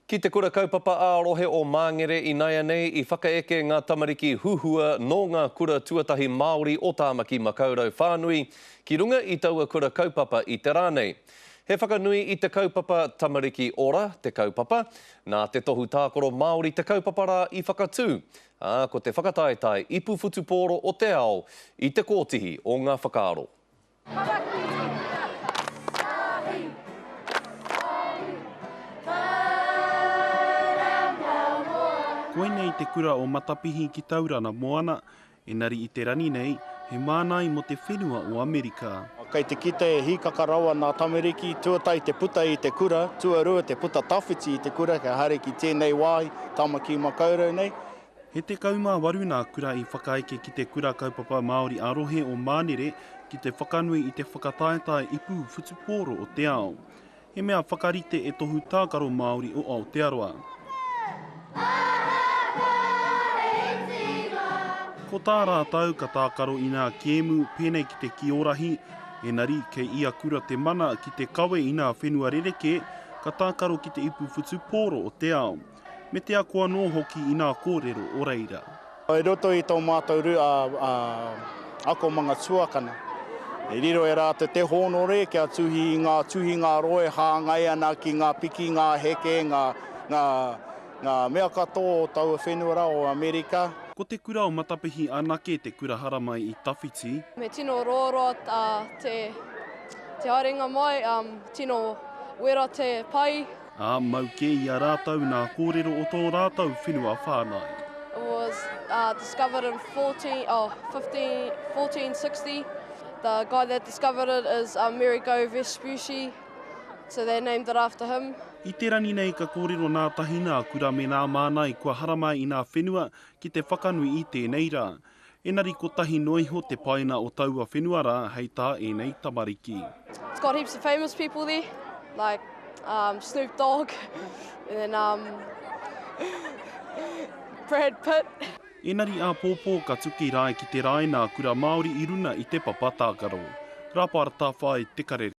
Ki te Kura Kaupapa ā-Rohe o Māngere inaianei i whakaeke ngā tamariki huhua nō ngā kura tuatahi Māori o Tāmaki Makaurau whānui ki runga i taua kura kaupapa i te rā nei. He whakanui i te kaupapa Tamariki Ora te kaupapa, nā te Tohu Tākaro Māori te kaupapa rā i whakatū, ā, ko te whakataetae ipu whutupōro o te ao i te kōtihi o ngā whakaaro. Koinei te kura o Matapihi ki Taurana Moana, enari i te rani nei, he mānai mo te whenua o Amerika. Kei te kite e hīkaka rawa nā tamariki, tuatahi te puta i te kura, tuarua te puta tawhiti i te kura kia haere ki tēnei wāhi, Tamaki Makaurau nei. He 18 nā kura i whakaeke ki te Kura Kaupapa Māori ā-Rohe o Mānere ki te whakanui i te whakataetae ipu whutupōro o te ao. He mea whakarite e Tohu Tākaro Māori o Aotearoa. Ko tā rātou ka tākaro i nā kēmu pēnei ki te kiorahi, enari kei ia kura te mana ki te kawe i nā whenua rerekē ka tākaro ki te ipu whutupōro o te ao. Me te ako anō hoki i nā kōrero o reira. I roto i tō mātou akomanga tuakana, i riro e rātou te hōnore kia tuhi i ngā tuhinga roa e hāngai ana ki ngā piki, ngā heke, ngā mea katoa o taua whenua rā o Amerika. Ko te kura o Matapihi anake te kura haramai i tawhiti. Me tino roaroa te haerenga mai, tino wera te pai. Ā, mau kē i a rātou nā kōrero o tō rātou whenua whāngai. It was discovered in 14, oh, 15, 1460. The guy that discovered it is Amerigo Vespucci, so they named it after him. I te rangi nei ka kōrero nā tahi nā kura me nā mānai kua haramai i nā whenua ki te whakanui i tēnei rā. Enari kotahi noa iho te paina o taua whenua rā hei tā ēnei tamariki. It's got heaps of famous people there, like um, Snoop Dogg and then um, Brad Pitt. Enari āpōpō ka tuki rae ki te rae nā Kura Māori i runa i te papa tākaro. Rāpara Tawhai, Te Karere.